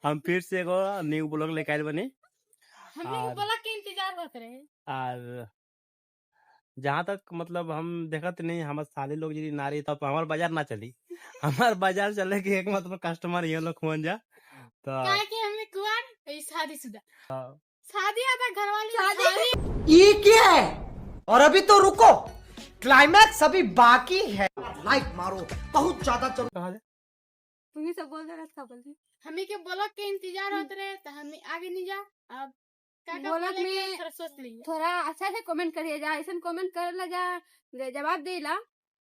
हम फिर से एगो न्यू ब्लॉग लेके आइल बनी। हमनी के ब्लॉग के इंतजार होत रहे। और जहाँ तक मतलब हम देखत नहीं, हमार साले लोग यदि ना रही तब हमार बाजार ना चली। हमार बाजार चले के एक मतलब कस्टमर ये लोग खुअन जा तो काहे कि हमें कुआर ई शादीशुदा शादी आता घरवाली शादी? ये क्या है? और अभी तो रुको, क्लाइमैक्स अभी बाकी है। लाइक मारो बहुत ज्यादा चलो। कहा जाए? तुम्ही सब बोल रहा था, बोल रही। हमी के ब्लॉग के इंतजार होत रहे तो हमें आगे नहीं जा। अब का का ब्लॉग बोले के में थोड़ा सोच लीजिए। थोड़ा अच्छा से कमेंट करिए जा, ऐसा कमेंट करे ला जा, जवाब देला।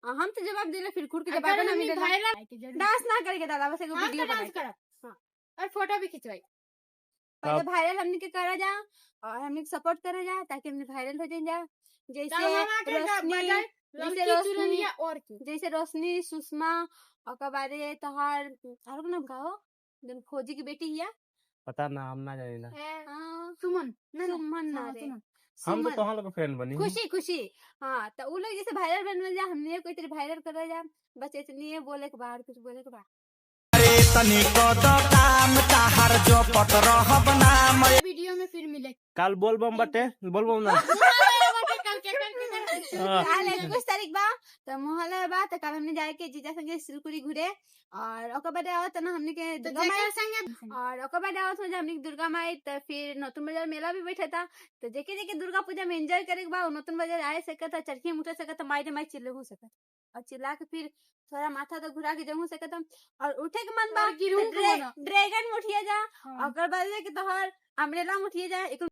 हम तो जवाब देला, फिर खुद के जवाब अगर ना हमी मिलेला। वायरल के जरूर डांस ना करके दादा, बस एगो हम तो वीडियो डांस बनाई। करब। हाँ। और फोटो भी खिंचवाई। पहले तब- वायरल हमने के करा जा और हमने के सपोर्ट करा जा ताकि हमने वायरल हो जाए जा। जैसे तब हम आके रोशनी, बजाय जैसे लड़की रोशनी, चुनलिया और की जैसे रोशनी, सुषमा और बारे तोहार और नाम का हो जन फौजी की बेटी हिया। पता ना, हम ना जानी ना। हाँ, सुमन ना ना, सुमन ना हाँ, रे। सुमन। हम तो सुमन। तोहां लोग फ्रेंड बनी। खुशी खुशी। हाँ, तो उ लोग जैसे वायरल बनल जा, हमने कोई तरह वायरल करा जा। बस इतनी है बोले के बाहर कुछ बोले के बाहर। वीडियो में फिर मिले। कल बोल बम बटे, बोल बम ना। कल के कल के हाँ। काल 21 तारीख बा तो मोहल्ला बा, तो कल हमने जाए के जीजा संगे सिलकुड़ी घुरे और ओकर बाद आवत ना हमने के तो दुर्गा माई जेकर संगे और ओकर बाद आवत हो हमने के दुर्गा माई, तो फिर नतून बाजार मेला भी बैठा था। तो जेके जेके दुर्गा पूजा में एंजॉय करे के बा उ नतून बाजार आए सकत, चरखी में उठा सकत, माई रे माई चिल्लहू सकत और चिल्ला के फिर थोड़ा माथा तो घुरा के जमू सकत और उठे के मन बा और गिरहू तो के मना। ड्रैगन में उठिए जा। हाँ। ओकर बाद के तोहर अम्ब्रेला में उठिए जा।